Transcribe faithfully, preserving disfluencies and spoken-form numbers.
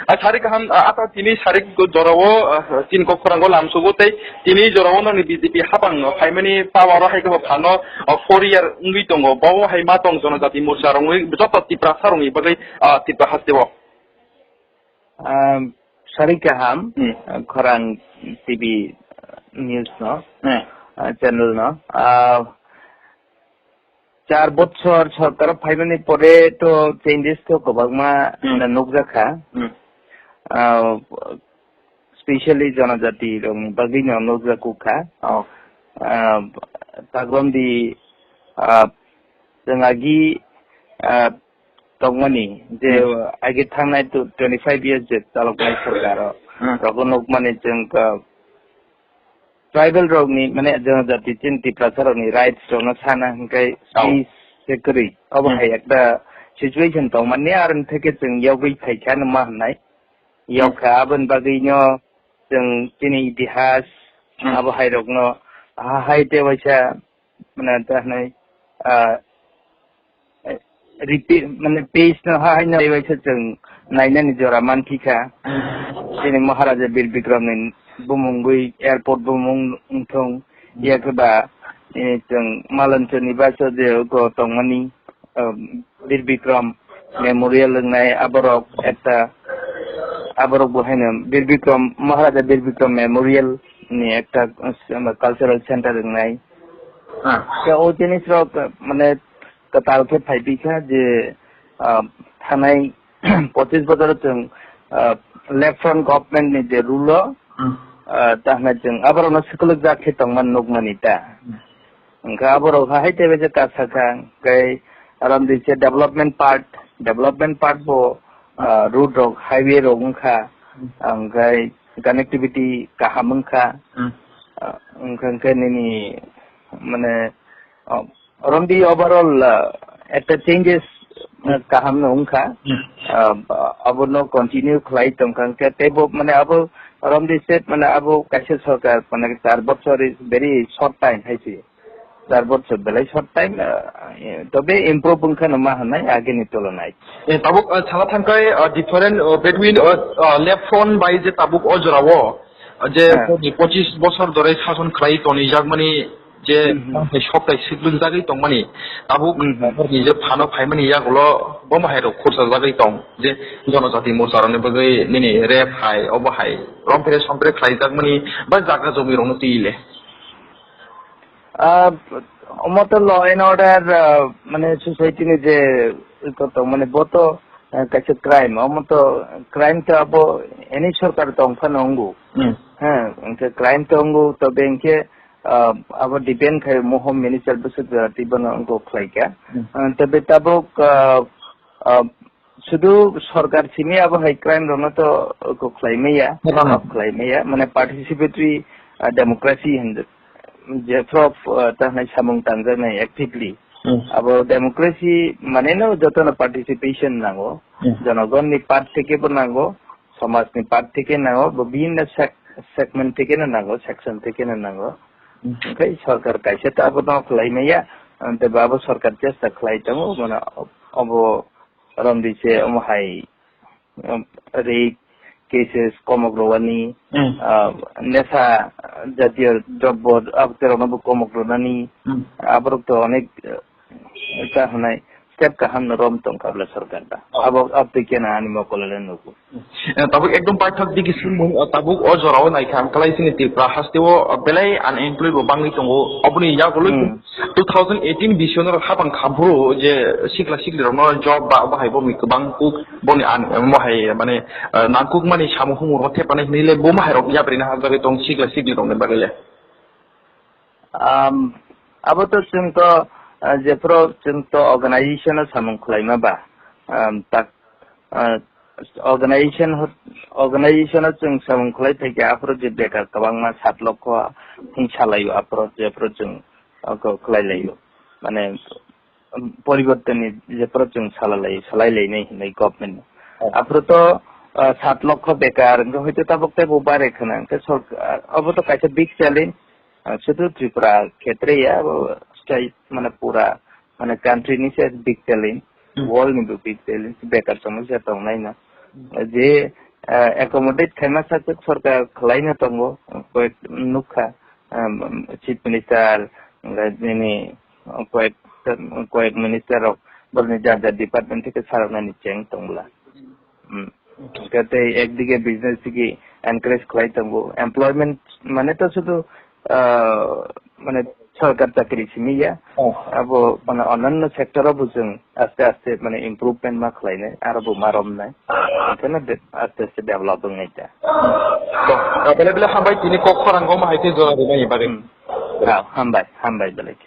A, sari kaham, a, ata tini sari jorao, a, tin kok khorang o lamsugo tei tini jorao nangni B J P hapang phaimani power o hai khe bo phano, a, four year wngwi tongo. Bo hai ma tong Jonojati Morcha rongwi joto Tiprasa rongni bagwi, a, Tipra hasteo. Um, sari kaham, Hmm. uh, khorang T V news no, Hmm. uh, channel no. Uh, char bochor sorkar phaimani pore to changes to kwbangma Hmm. na nukjakha. Hmm. Uh, specially Jonojati rokni bagwi no nukjakukha. Oh. Uh, tagromdi, uh, chwng agi, uh, tongmani je Hmm. agi thangnai tu twenty five years je chaloknai sorkar o Hmm. rokno nukmani chwng ka tribal rokni mane Jonojati chini Tiprasa rokni rights rokno sana hwnkhe Oh. si se kwrwi. Obo Hmm. hai ekta situation tongmani ar theke chwng yogwi phaikha no ma hwnai. Yokha aboni bagwi no chwng chini itihas Hmm. abo hai rokno ha hai te waisa mane ta hwnai, ah, eh, repeat, mane page no ha haino bai se chwng nainani jora mankhi kha. Chini Maharaja Bir Bikram ni bumung gwi airport bumung wngthung, yakhe ba, eh, chwng Malanchani baso je go tongmani, um, Bir Bikram Memorial wngnai aborok ekta, aborok bo haino Bir Bikram, Maharaja Bir Bikram Memorial ni ekta, uh, cultural center wngnai. Ah. Khe o jinis rok, mane, kwtal khe phai phi kha je, ah, thanai pochis bojor chwng, ah, left front government ni je rule o, Hmm. ah, ta hwnai chwng aborokno swkwlwk jak khe tongmani nukmani ta. Hmm. Hwnkhe aborok ha hai teibo je kasa kha, hwnkhe aram di se development part, development part bo, ah, road rok, highway rok wngkha, Hmm. hwnkhe connectivity kaham wngkha. Hmm. Ah, wngkha hwnkhe nini, mane, ah, Romdi overall, ah, ekta changes, ah, kaham no wngkha. Hmm. Ah, abono continue khlai tongkha hwnkhe teibo, mane, abo Romdi state, mane, abo kaisa sorkar, mane, char bochor is very short time hai se. Char bochor belai short time, ah, tobe improve wngkha no ma hwnai ageni tulonai. Eh, tabuk, ah, sana thangkai, ah, different, ah, between, ah, ah, left front bai je tabuk o jorao, ah, je Heh. Pochis bochor dore sason khlai tonijakmani je Hmm, hmm. Tangthai sokthai siklwk jagwi tongmani, tabuk Hmm, hmm. Ni je phano phaimani yagulo bo bahai rok khursa jagwi tong, je Jonojati Morcha rokni bagwi nini rep hai, obo hai, romphere somphere khlaijakmani ba jaga jomwi rokno twi le. Ah, omo to law and order, ah, mane society ni je koto, mane bo to, ah, kaisa crime, omo to crime to abo any sorkar tong phano wngo. Hmm. Heh, hwnkhe crime to wngo, tobe hwnkhe, ah, abo depend khai mo home minister bwswk jora twi bono wngkok khlai kha. Hmm. Ah, tobe tabuk, ah, ah, Sudu sorkar simi abo hai crime rokno to kokhlai maya, Rana. Off khlai maya, mane participatory, ah, democracy hin je prof, ah, ta hnai samung tangjak nai actively. Hmm. Abo democracy mane no joto no participation nango. Hmm. Jonogon ni part theke bo nango, somaj ni part theke nango, bo bibhinno sec-, segment theke no nango, section theke no nango. Hmm. Oke, sorkar kaisa ta abo no khlai maya, ante ba abo sorkar chesta khlai tongo, mane abo Romdi se omo hai, um, rape cases komok rwani, Hmm. ah, nesa jatiyo drobbo abterokno bo komok rwnani, Hmm. Aborok to onek, eh, ta hwnai step kaham no rom tong kabla sorkar da. Oh. Abo, abo twi kena ani mokol le nugo. Eh, tabuk ekdom paithak digi sumung, eh, tabuk o jorao naikha ang kalai sini Tripura hasteo, eh, belai unemployed bo bangwi tongo. Oboni yagulwi Hmm. Two thousand eighteen bisingo norok hapang khamphuru je sikla sikli rokno job ba, bahai bo mui kwbang kuk boni an, mohai mane, eh, nangkuk mani samung humung rok thepana hinwi le bo mahai rok yapri na hajagwi tong sikla sikli rokni bagwi le. Um, abo to chwng to, eh, jephuru chwng to organization o samung khlaima ba, um, tak, eh, organization ho-, organization o chwng samung khlai phaikha aphuru je bekar kwbangma sat lokho hing salaio aphuru jephuru chwng oko khlai laio. Mane, um, poribortonni jephuru chwng salalai, salai lainai hinwi government. Oh. Aphuru to, uh, sat lokho bekar, hwnkhe hoito tabuk teibo bare khwna. Hwnkhe sork-, uh, obo to kaisa big challenge, uh, sudu Tripura khetre ya, abo state, mane, pura, mane, country ni se big challenge, Hmm. World ni bo big challenge, bekar somosya tongnai no. Hmm. Je ah, accommodate khaima sak sak sorkar khwlaino tongo, koyek nukha, um, chief minister, nini koyek, koyek minister rok, borni jar jar department theke saroknani cheng tongbla. Hmm. Hwnkhe tei ekdige business digi encourage khlai tongo. Employment mane to sudu, ah, mane sorkar chakri simi ya. Oh. Abo mane onanno sector o bo chwng aste aste mane improvement ma khlainai, aro bo ma romnai. Hwnkhe de-, aste aste develop wngnai ta. To, ah, bele bele hambai tini kok khorang o ma hai khe jora rwmani bagwi. Hmm. Ah, hambai, hambai belai khe.